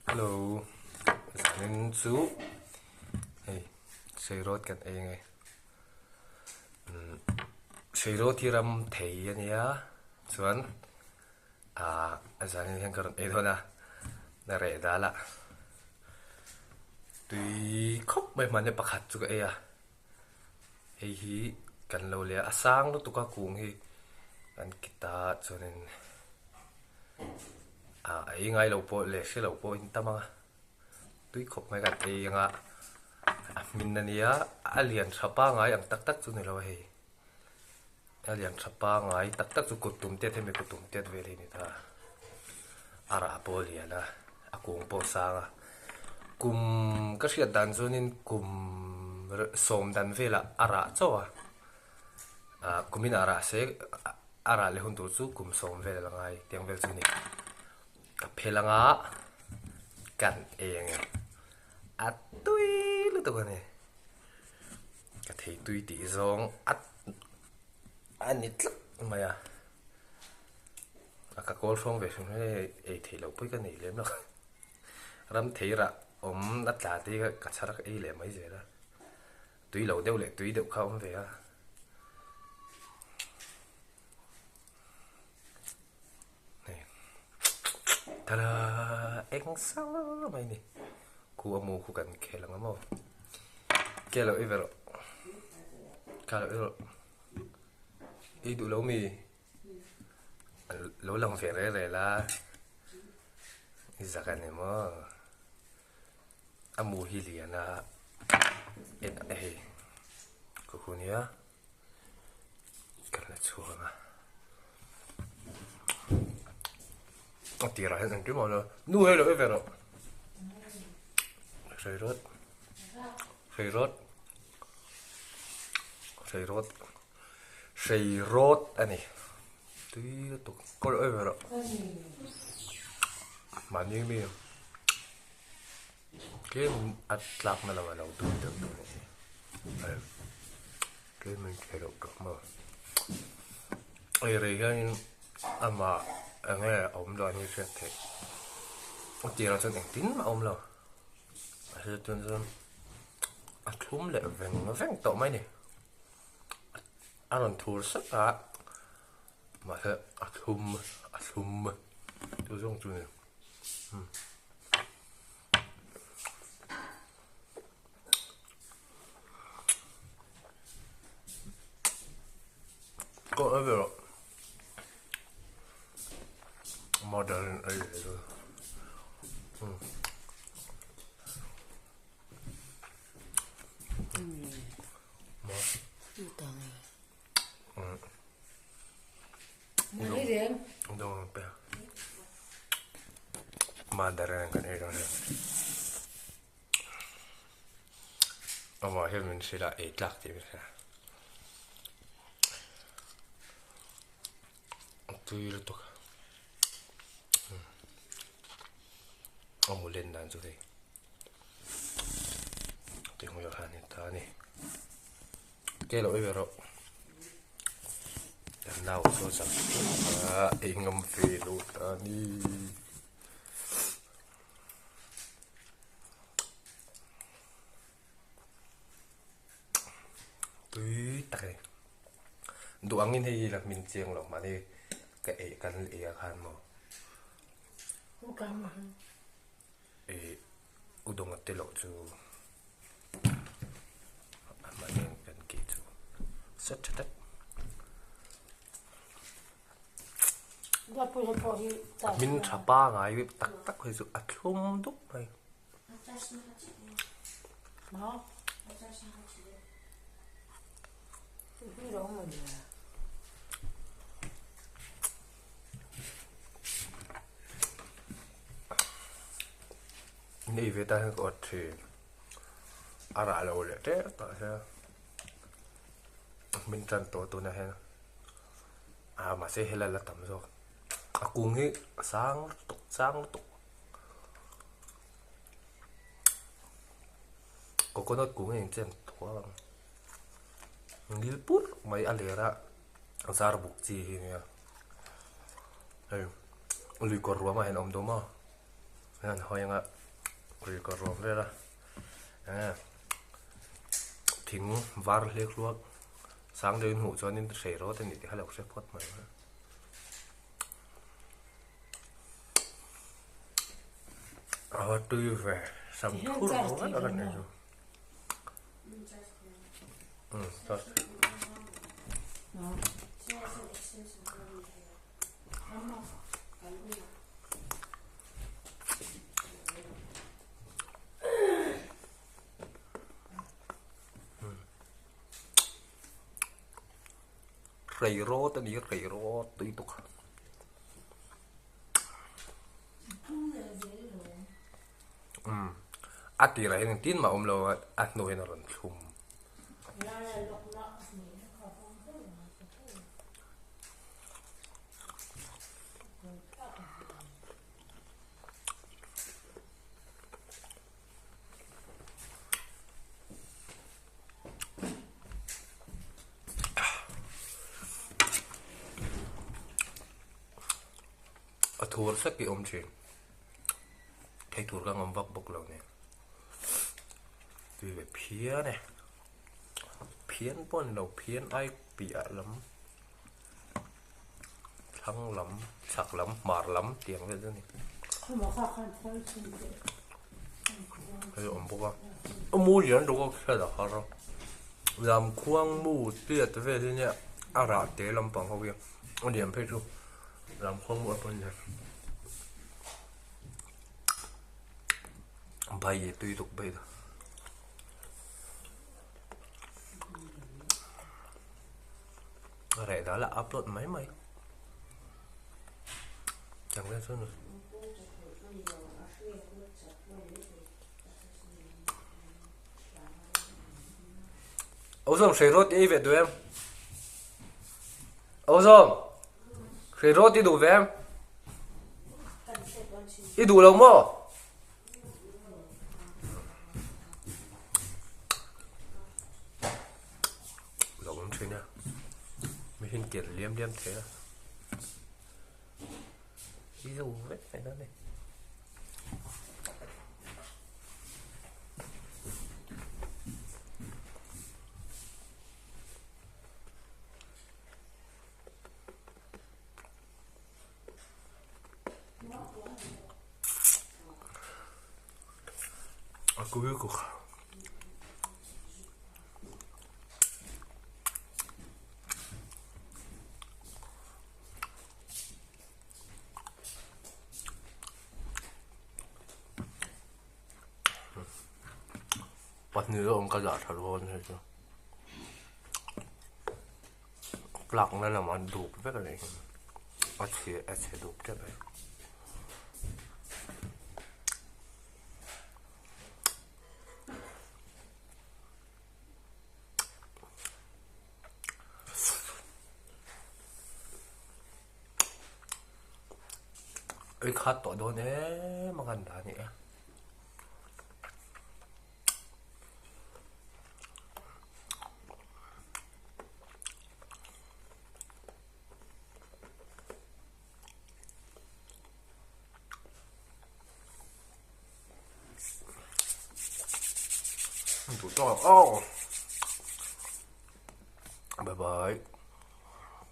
Hello zanin chu hei Seirawt kan ei ange umm Seirawt hi ram thei a nia chuan ah zanin hian ka rawn ei dawn a a reh dal ah tui khawp mai hmanni pakhat chu ka ei a hei hi kan lo leh a a sang lutuk a kung hi kan kita chuanin ah a ei ngai lo pawh leh hre lo pawh in tam ang a tui khawp mai kan ei ang a a hmin a nia a lian tha pangai ang tak tak chu ni lo a hei a lian tha pangai tak tak chu kut tum tet hemi kut tum tet vel hi a ni ta a rah pawh a lian a a kung pawh a sang a kum ka hriat dan chuanin kum sawm dan velah a rah chauh a ah kumin ah rah se a rah leh hun tur chu kum sawm vel a ngai tiang vel chu a ni ka phel anga kan ei ange a tui lutuk a ni ka thei tui tih zawng a a ni tlat mai a a ka kawl hrawng ve hrim hrim ei theih loh pawh hi ka nei lem lo ram thei rah awm a tla te hi ka chhar ka ei leh mai zel a. Tui lo deuh leh tui deuh kha a awm ve a. Hei tala eng sang mai a ni. Khu a mu khu kan khel ang a maw. Ke loh i ve rawh. Ka loh i rawh. I duh lo mi? Lo lang ve rel rel a. I zak a ni maw? A mu hi lian a en a hei ka hu nia ka la chhuak ang a a tirah hian engkim a awm lo nu hei lo ei ve rawh hrei rawt hrei rawt hrei rawt hrei rawt a ni tui lutuk ka lo ei ve rawh mahni mi. Tlem a tlak na lamah lo dum deuh deuh a ni hei tlem in thei loh tawh maw ei rei hianin amah eng nge a awm dan hi hriat theih a tirah chuan engtin mah a awm lo a hriat chuan chuan a thlum leh veng veng tawh mai a ni a rawn thur sek a mahse a thlum a thlum chu zawng chu a ni. Có ấy rồi modern ấy rồi Mother in kan ei dawn a amah hian min hrilh a ei tlak tih min hrilh a a tui lutuk a mu len dan chu hei tih hmuh khan a ni ta a ni. Ke loh i ve rawh kan nau chu chak a ei ngam ve lo ta a ni. Tui tak a ni duh angin hei hi la hmin chiang lo mahni ka ei kan ei ah khan maw Ih udawng a te loh chu a hmai in kan kih chu set tha tak. A hmin tha pangai tak tak hi chu a thlum dup mai. Nei ve tan hian ka awt thin a rah lo leh tep tawh hian min tan tawh tunah hian ah mahse helai la tam zawk a kung hi a sang lutuk sang lutuk coconut kung hi engchen tawh ang ngil pur mai a ler a zar buk chi hi ania hei lui kawr ruamah hian a awm dawn maw. An hawi anga ri ka ruam vel a eh thing var hlek hluak sang deuhin hmuh chuanin hrei rawt a nih tih kha lo hre phawt mai a. A tui ve sam thur rawt a kan ei chu. Rei rawt a ni rei rawt tui tuk a. A tirah hian engtin mah a awm lo a, a hnu hian a rawn thlum. A thur hlek hi a awm thin. Thei tur ka ngam vak bawk lo nen. Tui ve phian e. Phian pawh a ni lo, phian ai piah lam thlang lam, chhak lam, hmar lam tiang vel chu a ni. Hei a awm bawk a, a mu lian deuh a hriat a har a, lamkhuang mu tiat vel hi nia a rah te lampang ho hi a lian phei chu. Lam khuang muah pawn hian bai leh tui tuk bai a reh dal a upload mai mai chang vel chuan Ozawm hrei rawt i ei ve duh em? Ozawm hrei rawt i duh ve em? I duh lo maw? Lo awm thin a, mi hian kel liam liam thei a. I zo vek mai dawn e. A kui kuk. Pahnih a awm ka dah tha dawn hei chu plug na lamah duk vek a nih hi a chhia a chhe duk tep a ni. Ei khat tawh dawn em a kan dah a ni a. Duh tawk ang aw. Bye bye.